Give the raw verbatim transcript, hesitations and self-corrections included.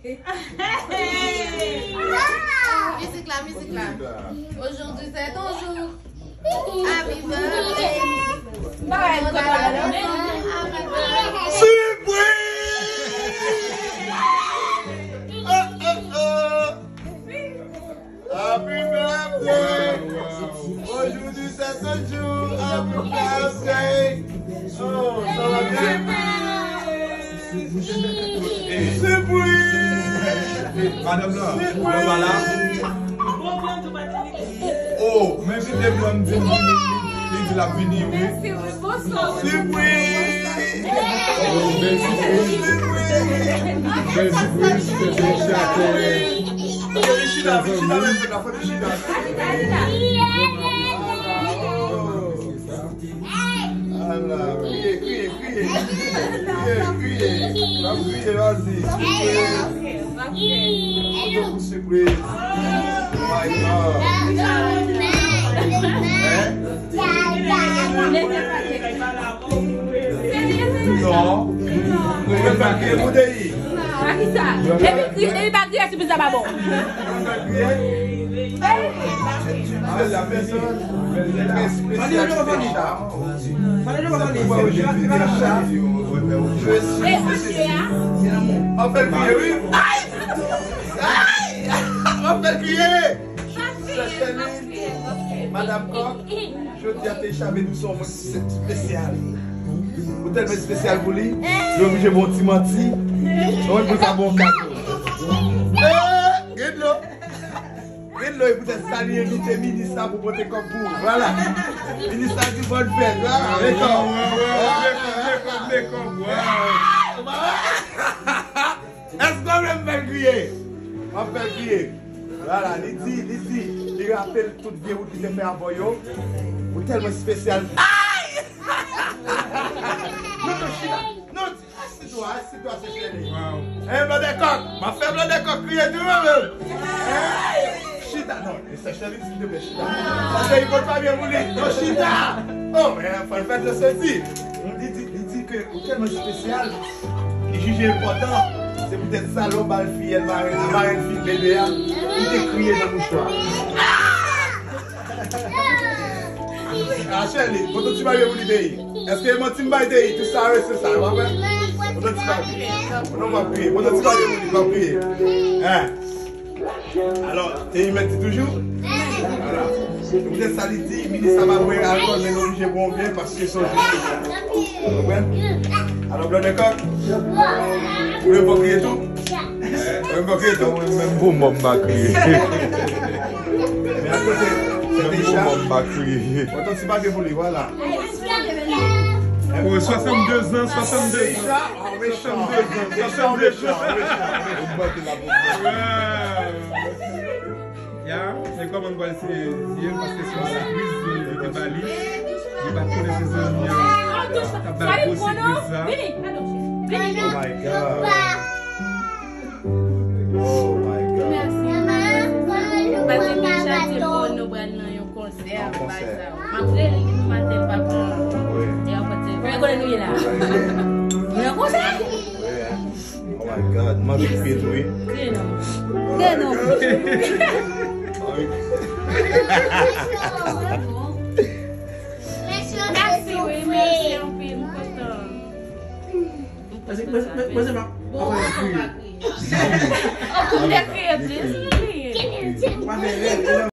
Mizik la, mizik la. Aujourd'hui c'est ton jour. Happy birthday. Bon anniversaire. Happy birthday. Surprise! Oh, oh, oh. Happy birthday! Aujourd'hui c'est ton jour. Happy birthday! Oh, ça va bien? Surprise! Madanm nan, mwen pa la. Oh, men vite blan di m, li di l ap vini, wi. Surprise! Oh, bèl sipriz. Bèl sipriz, fè fè chapè. Fò li chita, fò li chita, fò li chita. Ala, kriye, kriye, kriye. Kriye, kriye. N ap kriye, vas-y. Surprise. Oh my God. Hein? Non. Mwen pa kriye pou Deyi. Pakisa? Depi kriye, depi pa kriye, sipriz la pa bon. Mwen pa kriye. Avec la personne très spéciale, Richard. Mwen fè l kriye, wi. Ay! Ay! Mwen fè l kriye. Sè Chèline, Madanm Kòk, jodi a Teisha vin sou yon moun espesyal. Ou tèlman espesyal pou li, li oblije ba w ti manti. Ou menm pou sa ba w kado. Eh, gen dlo. Gen dlo, e poutèt sa li envite minis la pou pote kòb pou ou. Vwala. Minis la di bòn fèt. Vwala, men kòb. Èske w vle m fè l kriye? M ap fè l kriye. Vwala, li di, li di, li rapele tout vye wout li te fè avè w yo. Ou tèlman espesyal. Ay! Non, non, chita. Non, asitwa, asitwa, Sè Chèline. Wow. Eh, Blòdèkòk. M ap fè Blòdèkòk kriye tou, mwen menm. Eh, chita, non, Sè Chèline, silteplè, chita. Paske li pot pa byen pou li. Non, chita. Oh, men, fò l fè dlo soti. Li di, li di ke ou tèlman espesyal. Li jije enpòtan. Se poutèt sa, lè w ba l fiyèl, marenn, marenn fi bebe a, li te kriye nan mouchwa. A, chèli, poto ti bagay pou li, Deyi. Èske manti m bay Deyi? Tout sa, wi, se sa. Ou pa kwè? Poto ti bagay. Poto pa kriye. Poto ti bagay pou li, pa kriye. Hein? Alò, te imèt li toujou? Vwala. Se poutèt sa li di, minis la pa bwè alkòl, men li oblije bwè yon vè paske se yon jèn. Ou konprann? Alò, Blòdèkòk, ou menm fò w kriye tou? Ou menm fò w kriye tou? Mwen menm pou mò m pa kriye. Men akote, se deja. Mwen pou mò m pa kriye. Mwen tann si pa gen pou li, vwala. Oh, swasannde zan, swasannde zan. Swasannde zan, swasannde zan. Ya, se kòman pral se ye, paske se yon sipriz yo te ba li. Li pa t konnen se zanmi an k ap ba l gwo sipriz sa. Oh my God. Oh my God. Mèsi. Paske Michel te bon, nou pral nan yon konsè. Yon konsè. M ap rele li pou maten, l pa pran. Wi. E apre, mwen konnen nou ye la. Nou nan konsè. Wi. Oh my God, m anvi kriye tou, wi. Kriye non. Kriye non. Mèsi, wi, mèsi anpil, m kontan. Mwen, mwen, mwen, mwen, se pa. Bon, mwen pa kriye. Ou te kriye plis, ou kriye? Mwen fè rèv.